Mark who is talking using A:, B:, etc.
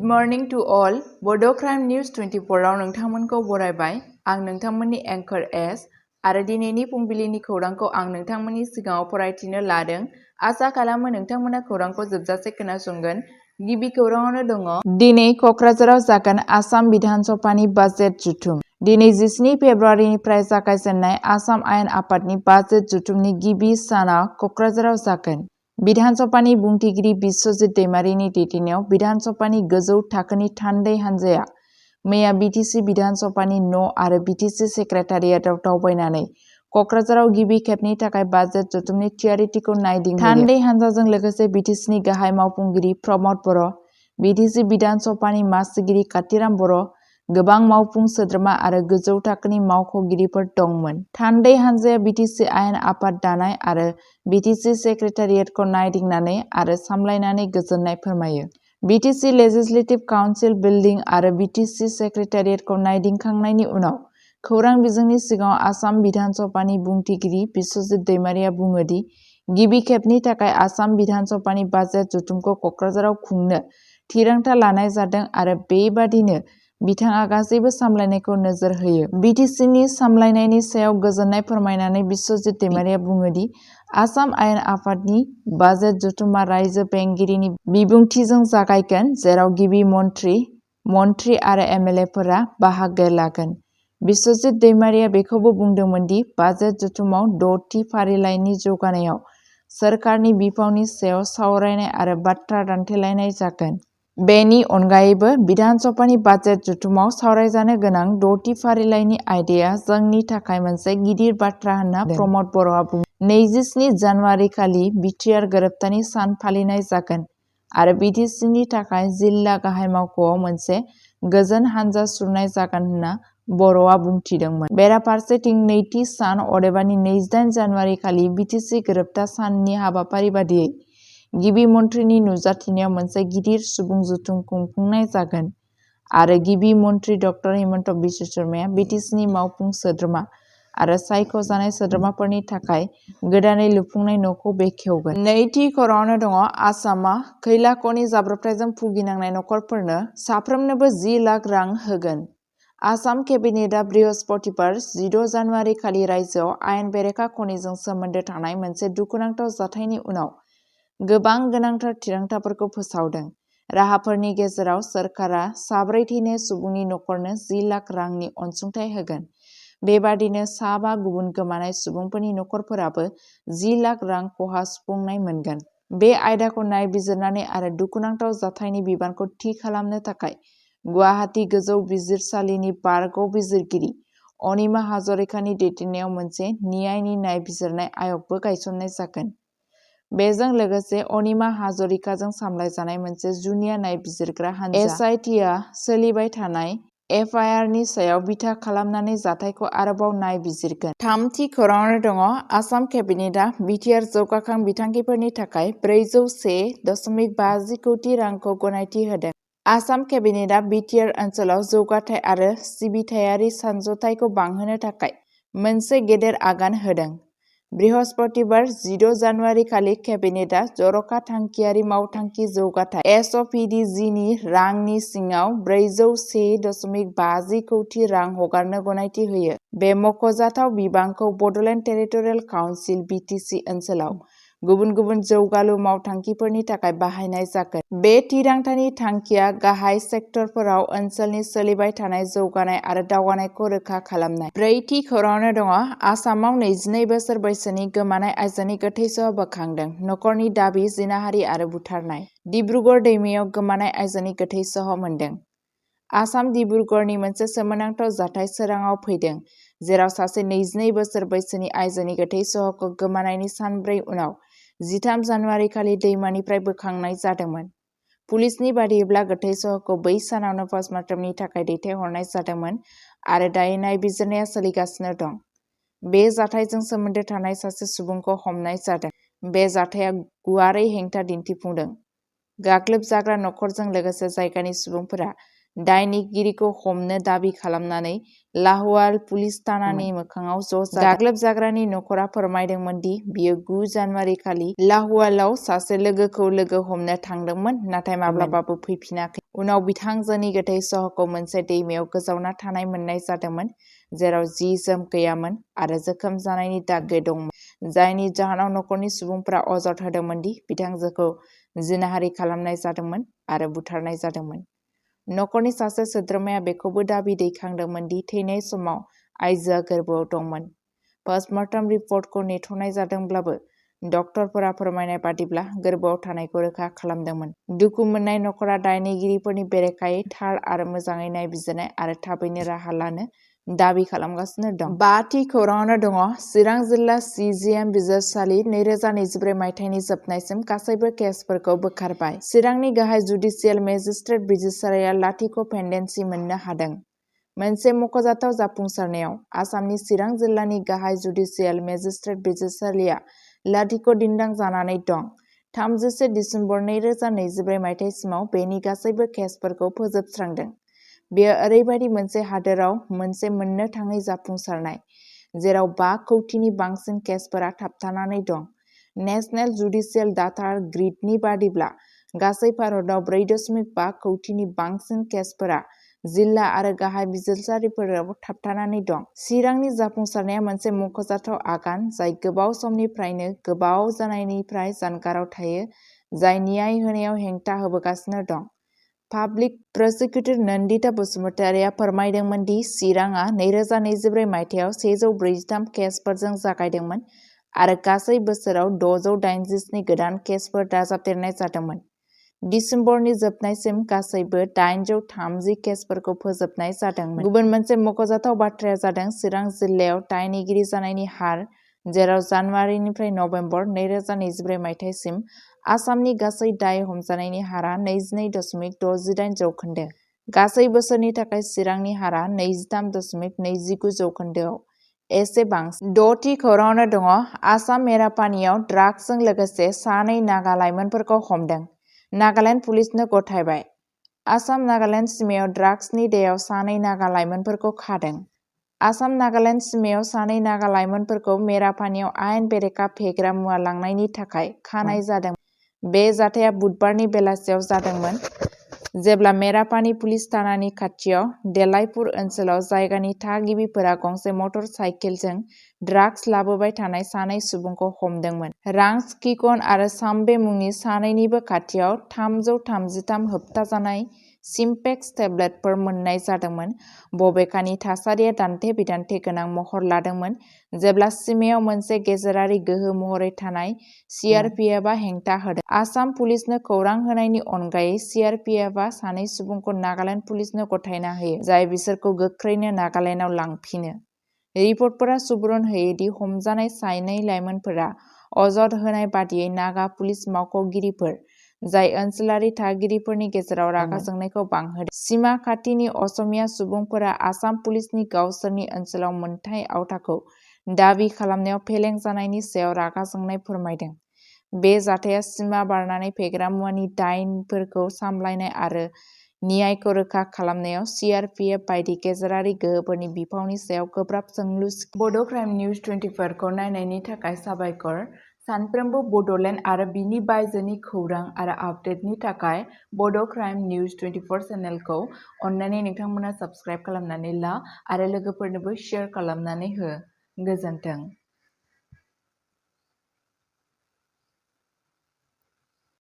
A: morning to all. Bodo News 24 आव नोंथांमोनखौ बरायबाय। आं नोंथांमोननि एंकर एस आरो दिनैनि फुंबिलिनि खौरांखौ आं नोंथांमोननि सिगाङाव फरायथिनो लादों। आसा खालामो नोंथांमोना खौरांखौ जोबजासे खोनासंगोन। गिबि खौराङावनो दङ। दिनै क'क्राझाराव जागोन आसाम बिधान सभानि बाजेट जुथुम। दिनै 17 फेब्रुवारिनिफ्राय जागायजेननाय आसाम आयेन आफादनि बाजेट जुथुमनि गिबि साना क'क्राझाराव जागोन। बिधान सभानि बुंथिगिरि बिस्वजित दैमारिनि दैदेननायाव बिधान सभानि गोजौ थाखोनि थान्दै हान्जाया मैया बिटिसि बिधान सभानि न' आरो बिटिसि सेक्रेटारियेटआव दावबायनानै क'क्राझाराव गिबि खेबनि थाखाय बाजेट जुथुमनि थियारिथिखौ नायदिंहैयो। थान्दै हान्जाजों लोगोसे बिटिसिनि गाहाय मावफुंगिरि प्रमद बर', बिटिसि बिधान सभानि मासिगिरि कातिराम बर', गोबां मावफुं सोद्रोमा आरो गोजौ थाखोनि मावख'गिरिफोर दंमोन। थान्दै हान्जाया बिटिसि आयेन आफाद दानाय आरो बिटिसि सेक्रेटारियेटखौ नायदिंनानै आरो सामलायनानै गोजोननाय फोरमायो। बिटिसि लेजिस्लेटिभ काउन्सिल बिल्डिं आरो बिटिसि सेक्रेटारियेटखौ नायदिंखांनायनि उनाव खौरां बिजोंनि सिगाङाव आसाम बिधान सभानि बुंथिगिरि बिस्वजित दैमारिया बुङो दि गिबि खेबनि थाखाय आसाम बिधान सभानि बाजेट जुथुमखौ क'क्राझाराव खुंनो थिरांथा लानाय जादों आरो बेबादिनो बिथाङा गासैबो सामलायनायखौ नोजोर होयो। बिटिसिनि सामलायनायनि सायाव गोजोननाय फोरमायनानै बिस्वजित दैमारिया बुङो दि आसाम आयेन आफादनि बाजेट जुथुमा रायजो बेंगिरिनि बिबुंथिजों जागायगोन, जेराव गिबि मन्थ्रि आरो एमएलएफोरा बाहागो लागोन। बिस्वजित दैमारिया बेखौबो बुंदोंमोन दि बाजेट जुथुमाव 6थि फारिलाइनि जौगानायाव सोरखारनि बिफावनि सायाव सावरायनाय आरो बाथ्रा दान्थेलायनाय जागोन। बेनि अनगायैबो बिधान सभानि बाजेट जुथुमाव सावरायजानो गोनां 6थि फारिलाइनि आयदाया जोंनि थाखाय मोनसे गिदिर बाथ्रा होनना प्रमद बर'आ बुङो। 27 जानुवारि खालि बिटिआर गोरोबथानि सान फालिनाय जागोन आरो बिटिसिनि थाखाय जिल्ला गाहाय मावख'आव मोनसे गोजोन हानजा सुरनाय जागोन होनना बर'आ बुंथिदोंमोन। बेराफारसेथिं नैथि सान अदेबानि 28 जानुवारि खालि बिटिसि गोरोबथा साननि हाबाफारि बादियै गिबि मन्थ्रिनि नुजाथिनायाव मोनसे गिदिर सुबुं जथुम खुंफुंनाय जागोन आरो गिबि मन्थ्रि डक्टर हिमन्त बिश्व शर्माया बिटिसिनि मावफुं सोद्रोमा आरो सायख'जानाय सोद्रोमाफोरनि थाखाय गोदानै लुफुंनाय न'खौ बेखेवगोन। नैथि खौराङावनो दङ। आसामा खैला खनि जाब्रबथायजों भुगिनांनाय नखरफोरनो साफ्रोमनोबो 10 लाख रां होगोन। आसाम केबिनेटआ बृहस्पतिबार 16 जानुवारि खालि रायजोआव आयेन बेरेखा खनिजों सोमोन्दो थानाय मोनसे दुखुनांथाव जाथायनि उनाव गोबां गोनांथार थिरांथाफोरखौ फोसावदों। राहाफोरनि गेजेराव सोरखारा साब्रै थैनाय सुबुंनि नखरनो 10 लाख रांनि अनसुंथाइ होगोन। बेबादिनो 5 गुबुन गोमानाय सुबुंफोरनि नखरफोराबो 10 लाख रां खहा सुफुंनाय मोनगोन। बे आयदाखौ नायबिजिरनानै आरो दुखुनांथाव जाथायनि बिबानखौ थि खालामनो थाखाय गुवाहाटी गोजौ बिजिरसालिनि बारग' बिजिरगिरि अनिमा हाजरिकानि दैदेननायाव मोनसे न्यायनि नायबिजिरनाय आय'गबो गायसननाय जागोन। बेजों लोगोसे अनिमा हाजरिकाजों सामलायजानाय मोनसे जुनिया नायबिजिरग्रा हानजा एसआइटिआ सोलिबाय थानाय एफआइआरनि सायाव बिथा खालामनानै जाथायखौ आरोबाव नायबिजिरगोन। थामथि खौराङावनो दङ। आसाम केबिनेटआ बिटिआर जौगाखां बिथांखिफोरनि थाखाय 401.50 कौटि रांखौ गनायथि होदों। आसाम केबिनेटआ बिटिआर ओनसोलाव जौगाथाय आरो सिबिथायारि सानज'थायखौ बांहोनो थाखाय मोनसे गेदेर आगान होदों। बृहस्पतिबार 16 जानुवारि खालि केबिनेटआ जर'खा थांखियारि मावथांखि जौगाथाय (एसअपिडिजि) नि रांनि सिङाव 401.50 कौटि रां हगारनो गनायथि होयो। बे मख'जाथाव बिबांखौ बड'लेण्ड टेरिटरियेल काउन्सिल (बिटिसि) ओनसोलाव गुबुन गुबुन जौगालु मावथांखिफोरनि थाखाय बाहायनाय जागोन। बे थिरांथानि थांखिया गाहाय सेक्टरफोराव ओनसोलनि सोलिबाय थानाय जौगानाय आरो दावगानायखौ रोखा खालामनाय। ब्रैथि खौराङावनो दङ। आसामाव 22 बोसोर बैसोनि गोमानाय आइजोनि गोथै सह बोखांदों। नखरनि दाबि जिनाहारि आरो बुथारनाय। डिब्रुगड़ दैमायाव गोमानाय आइजोनि गोथै सह मोनदों। आसाम डिब्रुगड़नि मोनसे सोमोनांथाव जाथाय सोराङाव फैदों, जेराव सासे 22 बोसोर बैसोनि आइजोनि गोथै सहखौ गोमानायनि सानब्रै उनाव 13 जानुवारि खालि दैमानिफ्राय बोखांनाय जादोंमोन। पुलिसनि बादिब्ला गोथै सहखौ बै सानावनो पस्टमार्टमनि थाखाय दैथायहरनाय जादोंमोन आरो दायो नायबिजिरनाया सोलिगासिनो दं। बे जाथायजों सोमोन्दो थानाय सासे सुबुंखौ हमनाय जादों। बे जाथाया गुवारै हेंथा दिन्थिफुंदों। गाग्लोबजाग्रा नखरजों लोगोसे जायगानि सुबुंफोरा दायनिगिरिखौ हमनो दाबि खालामनानै लाहौवाल पुलिस थानानि मोखाङाव ज' गाग्लोबजाग्रानि नखरा फोरमायदोंमोन दि बियो 9 जानुवारि खालि लाहौवालाव सासे लोगोखौ लोगो हमनो थांदोंमोन नाथाय माब्लाबाबो फैफिनाखै। उनाव बिथांजोनि गोथै सह'खौ मोनसे दैमायाव गोजावना थानाय मोननाय जादोंमोन जेराव जि जोम गैयामोन आरो जोखोम जानायनि दागो दंमोन, जायनि जाहोनाव नखरनि सुबुंफोरा अजद होदोंमोन दि बिथांजोखौ जिनाहारि खालामनाय जादोंमोन आरो बुथारनाय जादोंमोन। नखरनि सासे सोद्रोमाया बेखौबो दाबि दैखांदोंमोन दि थैनाय समाव आइजोआ गोर्बोआव दंमोन। पस्टमर्टम रिपर्टखौ नेथ'नाय जादोंब्लाबो डक्टरफोरा फोरमायनाय बादिब्ला गोर्बोआव थानायखौ रोखा खालामदोंमोन। दुखु मोननाय नखरा दायनिगिरिफोरनि बेरेखायै थार आरो मोजाङै नायबिजिरनाय आरो थाबैनो राहा लानो दाबि खालामगासिनो दं। 5थि खौराङावनो दङ। चिरां जिल्ला CGM बिजिरसालि 2024 मायथाइनि जोबनायसिम गासैबो केसफोरखौ बोखारबाय। चिरांनि गाहाय जुडिसियेल मेजिस्ट्रेट बिजिरसालिया लाथिख' पेन्डेन्सि मोननो हादों। मोनसे मख'जाथाव जाफुंसारनायाव आसामनि चिरां जिल्लानि गाहाय जुडिसियेल मेजिस्ट्रेट बिजिरसालिया लाथिख' दिन्दां जानानै दं। 31 दिसेम्बर 2024 मायथाइसिमाव बेनि गासैबो केसफोरखौ फोजोबस्रांदों। बेयो ओरैबायदि मोनसे हादोराव मोनसे मोननो थाङै जाफुंसारनाय, जेराव 5 कौटिनि बांसिन केसफोरा थाबथानानै दं। नेशनेल जुडिसियेल डाटा ग्रिडनि बादिब्ला गासै भारतआव 4.5 कौटिनि बांसिन केसफोरा जिल्ला आरो गाहाय बिजिरसालिफोराव थाबथानानै दं। चिरांनि जाफुंसारनाया मोनसे मख'जाथाव आगान जाय गोबाव समनिफ्रायनो गोबाव जानायनिफ्राय जानगाराव थायो, जाय न्याय होनायाव हेंथा होबोगासिनो दं। पाब्लिक प्रसिकिउटर नन्दिता बसुमतारिया फोरमायदोंमोन दि चिरांआ 2024 मायथाइयाव 143 केसफोरजों जागायदोंमोन आरो गासै बोसोराव 687 गोदान केसफोर दाजाबदेरनाय जादोंमोन। दिसेम्बरनि जोबनायसिम गासैबो 830 केसफोरखौ फोजोबनाय जादोंमोन। गुबुन मोनसे मख'जाथाव बाथ्राया जादों चिरां जिल्लायाव दायनिगिरि जानायनि हार, जेराव जानुवारिनिफ्राय नबेम्बर 2024 मायथाइसिम आसामनि गासै दाय हमजानायनि हारआ 22.68 जौखोन्दो। गासै बोसोरनि थाखाय चिरांनि हारआ 23.29 जौखोन्दोआव एसे बांसिन। 6थि खौराङावनो दङ। आसाम मेरापानियाव ड्राग्सजों लोगोसे 2 नागा लाइमोनफोरखौ हमदों, नागालेन्ड पुलिसनो गथायबाय। आसाम नागालेन्ड सिमायाव ड्राग्सनि दायाव 2 नागा लाइमोनफोरखौ खादों। आसाम नागालेन्ड सिमायाव 2 नागा लाइमोनफोरखौ मेरापानियाव आयेन बेरेखा फेग्रा मुवा लांनायनि थाखाय खानाय जादों। बे जाथाया बुधबारनि बेलासियाव जादोंमोन जेब्ला मेरापानि पुलिस थानानि खाथियाव देलायपुर ओनसोलाव जायगानि थागिबिफोरा गंसे मटर साइकेलजों ड्राग्स लाबोबाय थानाय 2 सुबुंखौ हमदोंमोन। रांस किकन आरो साम्बे मुंनि 2निबो खाथियाव 333 होबथाजानाय सिम्पेक्स टेब्लेटफोर मोननाय जादोंमोन। बबेखानि थासारिया दान्थे-बिदान्थे गोनां महर लादोंमोन जेब्ला सिमायाव मोनसे गेजेरारि गोहो महरै थानाय CRPFआ हेंथा होदों। आसाम पुलिसनो खौरां होनायनि अनगायै CRPFआ 2 सुबुंखौ नागालेन्ड पुलिसनो गथायना होयो, जाय बिसोरखौ गोख्रैनो नागालेन्डआव लांफिनो। रिपर्टफोरा सुबुरुन होयो दि हमजानाय 2 लाइमोनफोरा अजद होनाय बादियै नागा पुलिस मावख'गिरिफोर, जाय ओनसोलारि थागिरिफोरनि गेजेराव रागा जोंनायखौ बांहोदों। सिमा खाथिनि असमिया सुबुंफोरा आसाम पुलिसनि गावसोरनि ओनसोलाव मोनथाय आवथाखौ दाबि खालामनायाव फेलें जानायनि सायाव रागा जोंनाय फोरमायदों। बे जाथाया सिमा बारनानै फेग्रा मुवानि दायफोरखौ सामलायनाय आरो न्यायखौ रोखा खालामनायाव CRPF बायदि गेजेरारि गोहोफोरनि बिफावनि सायाव गोब्राब सोंलु सिखाङो। बड' क्राइम निउज 24 खौ नायनायनि थाखाय साबायखर। सानफ्रोमबो बड'लेण्ड आरो बिनि बायजोनि खौरां आरो आपडेटनि थाखाय बड' क्राइम निउज 24 चेनेलखौ अन्नानै नोंथांमोना साबस्क्राइब खालामनानै ला आरो लोगोफोरनोबो शेयार खालामनानै हो। गोजोन्थों।